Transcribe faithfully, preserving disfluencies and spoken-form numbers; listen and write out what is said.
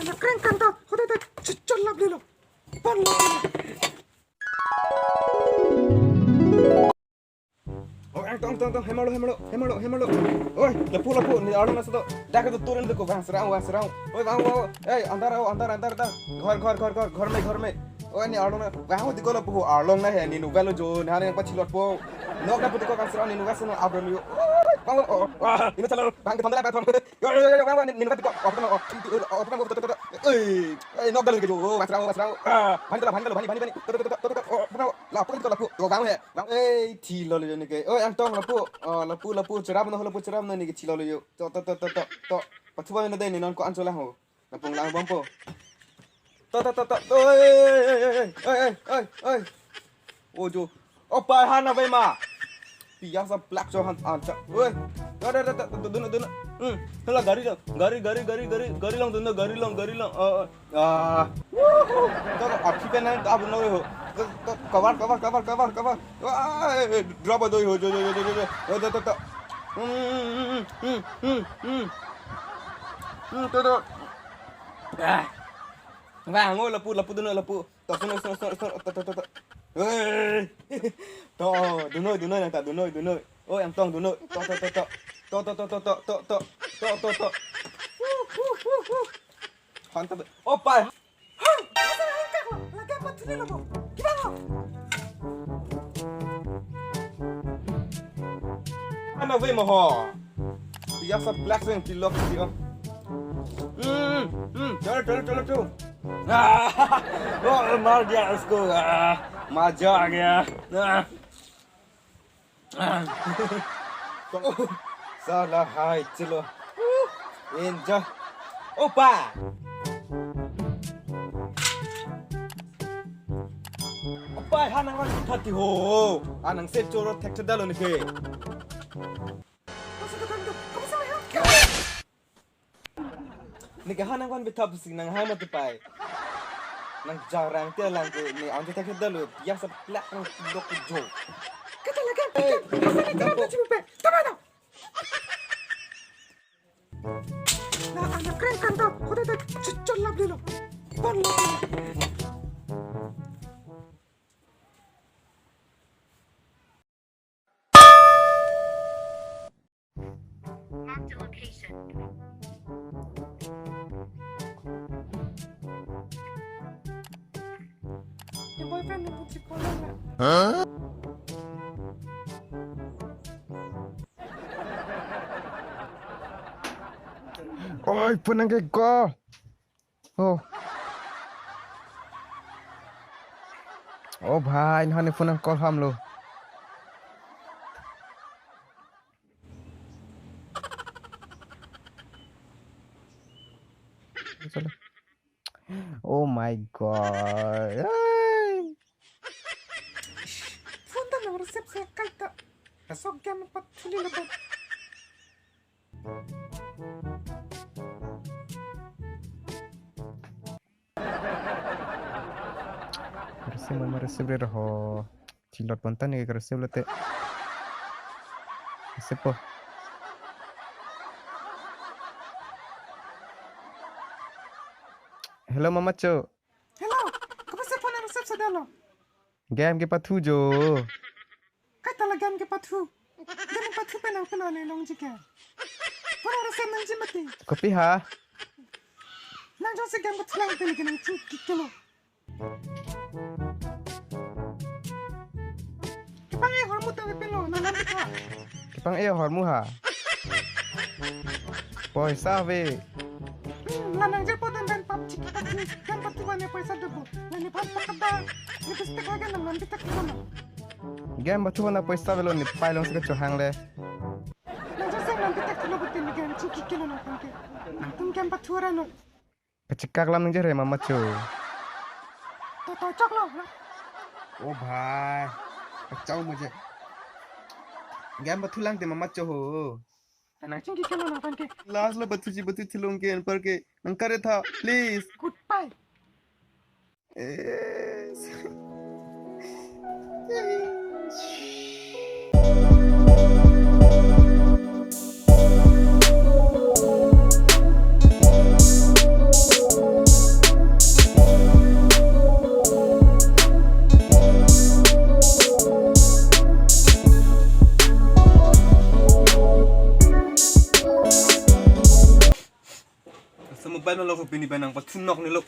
Nakreng kanta, hote te chichol lap lelo. Pan lap lelo. Oh, eh, tong, tong, tong, hemalo, hemalo, hemalo, hemalo. Oi, lapu, lapu, ne arlong nangso to. Dak itu turun deko, vang serang, vang serang. Oi, vang, vang, vang. Eh, andar ao, andar, andar, andar. Ghor, ghor, ghor, ghor, ghor me, ghor me. Oi, ne arlong na, vang ho deko lapu, arlong na he, ne nuvelo jo, ne hane pachilotpo. Nok lapu deko, vang serang, ne nuva seno abro liyo. Oi, vang, vang, oh, ah, ino chalo, vang, ke thanda la, vang. Yo, yo, yo, yo, vang, vang, ne, ne nuva deko, oh, oh, oh, oh, oh, oh, oh, oi, oi, nok dalo ke jo, vang serang, vang serang. Ah, bhani dalo, bhani dalo, bhani, bhani, bhani. To, to, to, to, to, to, oh, vang, lapu, deko lapu, oh, vang he. Vang, eh, thilo le jo ne ke. Oi, Angtong, lapu. Oh, lapu, lapu, cherap no, lapu, cherap no, ne ke thilo le jo. To, to, to, to, to, to. Pathu ba na dei ne non ko-an cholang ho. Napung lang bompo. To, to, to, to. Oi, oi, oi. Oh, jo. Oh, pai han ave ma. Pia sa plak cho han ancha. Oi. Da, da, da, da, da, dun, dun. Hmm. Hala gari long. Gari, gari, gari, gari, gari long, dun, gari long, gari long. Oh, oh. Ah. Wuhu. To, to, aphi pen nang, ta abun lo ho. To, to, cover, cover, cover, cover, cover. Wah, eh, eh, drop do ho, jo, jo, jo. To, to, to, to. Hmm, hmm, hmm, hmm, hmm, hmm. Hmm, to, to. Ah. Vang, oh, lapu, lapu, dun, lapu. To, sun, sun, sun, sun, to, to, to, to. Hei. To, dunoi, dunoi, nang ta, dunoi, dunoi. Oh, Angtong, dunoi. To, to, to, to. To, to, to, to. Hu, hu, hu, hu. Han ta, oh, pai. Han, asa han kak lo, lagi apa tuni lo, bo? Kita lo. Ana ve mo ho. Pia sa plak seng tilok dia. Hmm, hmm, chalo, chalo, chalo, chalo. Ah, oh, mar diya usko. Ah, maja aa gaya. Ah. Ah. Sala hai, chalo. Enjoy. Opa. Opa, ha nangvan thati ho. Ah, nang se choro thek thedalo ne ke. Ne ke ha nangvan bithap si nang ha mati pai. Nang jarang te lang ke ne ante thek thedalo ya sa plak nang dok jo. Kata lagi, eh, kata lagi, kata lagi, kata lagi. Na anak keren kan to, hote te chichol lap lelo. Pan lap lelo. Marked a location. Your boyfriend nangpu chikolo na. Huh? Oi, punang ke ko. Oh. Oh bhai, nahani phone nang call ham lo. Oh my God. Ai. Phone ta nang receive se kaita. Sok game pathuli lo ba. Receive, ma receive re ho. Chilot ponta ne receive lote. Receive po. Hello, Mama Cho. Hello. Kapu se phone receive sedalo? Game kepathu jo. Kaita la game kepathu? Game pathu pen nang peno ne longji ke. Pura rasa nangji mati. Kopi ha? Nang jongsi game pathu lang pen ke nang chingki kelo. Kepang e hormu ta pelo, nang nang ta. Kepang e hormu ha. Poisa ave. Hmm, la nang je podan dan pap chiki pathu, game pathu bane poisa dobo. La ne pap pakada, lipstick lagi nang nang bitak kelo. Game pathu na poisa avelo, ne pai long si kachohang le. Nang jongsi nang bitak kelo, butin game chingki kelo nang pangke. Nangtum game pathu ra no. Kachikak lam nang je re Mama Cho. To to chok lo. Oh bhai. Kachau mujhe. Game pathu lang te Mama Cho ho. Nang chingki kelo nang pangke. Last lo pathu ji pathu thilong ke anpar ke. Nang kare tha, please. Goodbye. Yes. Mobile lo, pini pen nangpathunok nelo.